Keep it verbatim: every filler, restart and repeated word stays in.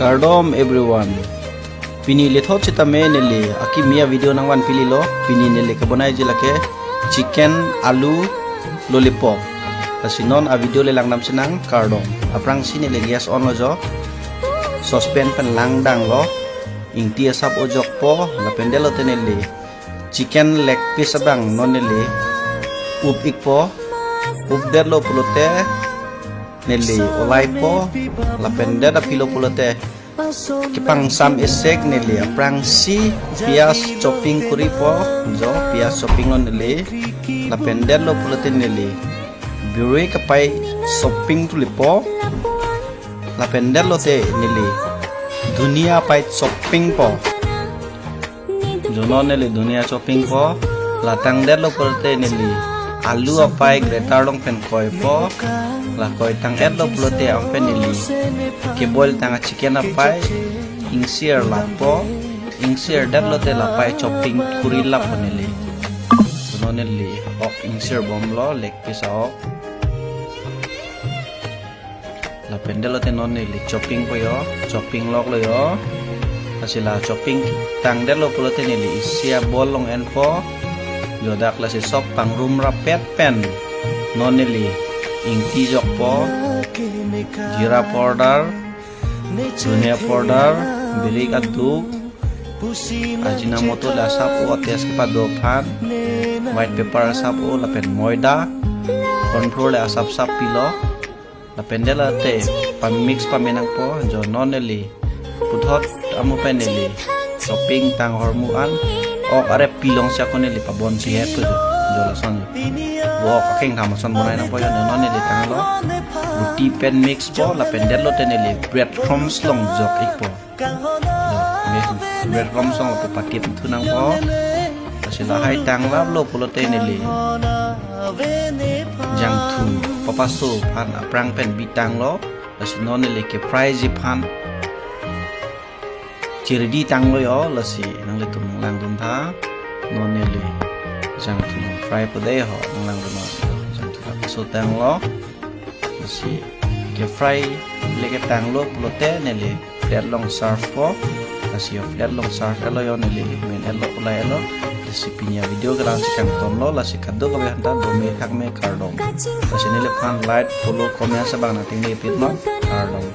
Kardom everyone. Pini lethot sitame neli akimi a-video nangvanpililo. Pini neli kebonaiji lake chicken aloo lollipop. Lasi non a-video le langdam sinang, kardom. Aphrangsi neli gas onlo jo. Saucepan pen langdanglo. Ingti asap ojokpo, lapendetlote neli chicken leg piece abang non neli up ikpo. Updetlo pulote neli olaipo, lapendet apilo pulote kepangsam esek neli aphrangsi piyaj chopping kuripo, jo piyaj chopping non neli, lapendetlo pulote neli biri kapai chopping tulipo, lapendetlote neli dhania pai choppingpo. Jo non neli dhania choppingpo, la tangdetlo pulote neli aloo apai grater along pen koipo, la koi tang-etlo pulote anpen neli keboil tang a-chicken apai ingsir lappo, ingsirdetlote lapai chopping kuri lappo neli. Jo non neli ok ingsirbomlo, leg piece ok. Lapendetlote non neli choppingpo jo, chopping loklo jo. Lasi la chopping tangdetlo pulote neli isi a-bowl along enpo. Jo dak lasi sop pangrum rapet pen non neli ingti jokpo, jeera powder, dhania powder, birik aduk, Ajinomoto le asap-o, taste kepado aphan, white pepper asap-o, lapen maida, corn flour le asapsap pilo. Lapendetlote pamix pamenangpo, jo non neli puthot amu pen neli chopping tang ahormu an ok arep pilong si ako neli pabonpiheppo jo, jo lason. Bo ok akengtham ason bonainangpo jo, non neli tanglo. Ruti pen mixpo, lapendetlote neli bread crumbs along jok ikpo. Bread crumbs along lapu patip thunangpo. Lasi lahai tanglaplo pulote neli jangthu papaso aphan aphrang pen bitanglo. Lasi non neli ke-fryji aphan chiridi tanglo jo, lasi nanglitum nanglangdun tha. Non neli jangthu nang-frypo dei ho, nanglangdun non. Jangthu papaso tanglo. Lasi ke-fry le ketanglo pulote neli plate along servepo. Lasi jo plate along serve-etlo jo neli, men-etlo, olai-etlo. Lasi pini a-video ke la-ansi kangtonlo, lasi kadokave aphanta dome thakme, kardom. Lasi neliphan like, follow, comment asap abang nangtengnepiknon, kardom.